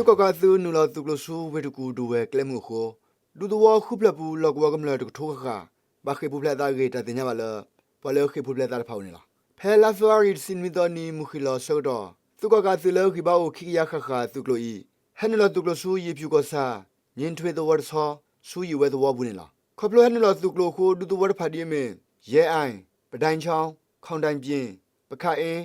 သုးကီၣ်ကးအသုးနုာ်လီၤသုးကျိၤဆူဝ့ၢ်တကူၣ်ဒိၣ်ဝဲၤကျဲမုၢ်အဃိ ဒူသဝီဃုဖျၢၣ်ပူၤ လီၢ်ကဝီၤကမျၢၢ်တကထိဃၣ်ဃၣ် ဘၣ်ဃ့ၢ်ပူၤဖျဲးအသးအဂ့ၢ် တၢ်သ့ၣ်ညါဘၣ်လၢ ပှၤလၢဃ့ၢ်ပူၤဖျဲးအသးတဖၣ်အိၣ်န့ၣ်လီၤ. ဖဲလါဖ့ၤဘြူၤအါရံၤ တဆံနွံသီအနံၤ မုၢ်ဃ့ၢ်လီၤဆၢကတီၢ် သုးကီၣ်ကးအသုးလၢဂံၢ်ဘါအိၣ်ခံကယၤဃၣ်ဃၣ်အသုးကျိၤအံၤ ဟဲနုာ်လီၤသုးကျိၤဆူ ယ့ၣ်ဖၠူၣ်ကီၢ်ဆၣ် ည့ၣ်ထွ့သဝီတဆီ ဆူယ့ၣ်ဝဲသဝီအပူၤန့ၣ်လီၤ. ခီဖျိဟဲနုာ်လီၤသုးကျိၤအဃိ ဒူသဝီတဖၣ်ဒ်အမ့ၢ် ယဲအၣ်, ပဒိၣ်ချီ, ခီၣ်ဒိၣ်ပၠ့ၣ်, ပခၣ်အ့,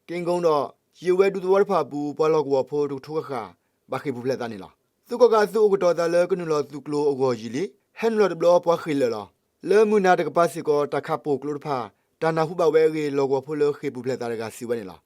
က့ၣ်ကိဒီး ယ့ၣ်ဝဲဒူသဝီတဖၣ်အပူၤ ပှၤလီၢ်ကဝီၤဖိတကထိဃၣ်ဃၣ် ဘၣ်ဃ့ၢ်ပူၤဖျဲးအသးန့ၣ်လီၤ. သုးကီၣ်ကးအသုးအိၣ်ကတီၤအသးလၢကနုာ်လီၤသုးကျိၤအဂီၢ်ယံာ်လံ, ဟဲနုာ်လီၤတဘျီပှၤဃ့ၢ်လၢာ်လီၤ. လၢမုၢ်နၤတကပၤစ့ၢ်ကီး တၢ်ခးပိာ်ကျိတဖၣ် တၢ်နၢ်ဟူဘၣ်ဝဲအဂ့ၢ် လီၢ်ကဝီၤဖိလၢဃ့ၢ်ပူၤဖျဲးအသးတဂၤစံးဝဲန့ၣ်လီၤ.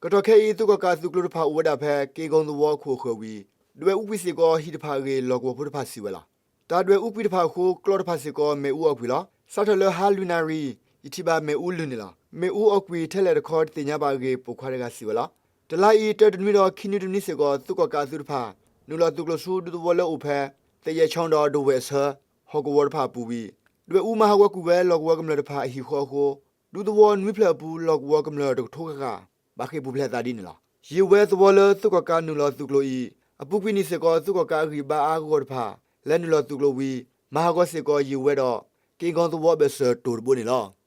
ကတီၢ်ခဲအံၤ သုးကီၣ်ကးအသုးကျိၤတဖၣ်အိၣ်ဝဲဒၣ်ဖဲ က့ၣ်ကိသဝီအခိၣ်အဃၢၤဝံၤ ဒွဲၣ်အူကွံာ်စ့ၢ်ကီးဟံၣ်တဖၣ်အဂ့ၢ် လီၢ်ကဝီၤဖိတဖၣ်စံးဝဲလီၤ. တၢ်ဒွဲၣ်အူကွံာ်တဖၣ်အဃိ ကျီတဖၣ်စ့ၢ်ကီး မ့ၣ်အူအီၣ်ကွံာ်လီၤ. စးထီၣ်လၢဟါလွံၢ်နၣ်ရံၣ် ယထံၣ်ဘၣ်မ့ၣ်အူလုၢ်န့ၣ်လီၤ. မ့ၣ်အူအီၣ်ကွံာ်ထဲလဲၣ်တခီတသ့ၣ်ညါဘၣ်အဂ့ၢ် ပိာ်ခွါတဂၤစံးဝဲလီၤ. တလါအံၤ တၢတနွံဒီးခံနွံတနွံစ့ၢ်ကီး သုးကီၣ်ကးအသုးတဖၣ် နုာ်လီၤသုးကျိၤဆူဒူသဝီလၢအိၣ်ဖဲ သယဲၣ်ချီဒီးဒိၣ်ဝဲၢ်အဆၢ ဟီၣ်ကဝီၤတဖၣ်အပူၤဝံၤ ဒွဲၣ်အူမၤဟးဂီၤကွံာ်ဝဲလီၢ်ကဝီၤကမျၢၢ်တဖၣ်အဟံၣ်ဃီအဃိ ဒူသဝီနွံဖျၢၣ်အပူၤ လီၢ်ကဝီၤကမျၢၢ်တကထိဃၣ်ဃၣ် ဘၣ်ဃ့ၢ်ပူၤဖျဲးအသးဒ်န့ၣ်လီၤ. ယ့ၣ်ဝဲသဝီလၢသုးကီၣ်ကးနုာ်လီၤသုးကျိၤအံၤ အပူၤကွံာ်နံၣ်စ့ၢ်ကီး သုးကီၣ်ကးအဂံၢ်ဘါအါအါဂီၢ်ဂီၢ်တဖၣ် လဲၤနုာ်လီၤသုးကျိၤဝံၤ မၤဟးဂီၤစ့ၢ်ကီးယ့ၣ်ဝဲဒီး က့ၣ်ကိသဝီအဘၢၣ်စၢၤတိၢ်တဘိန့ၣ်လီၤ.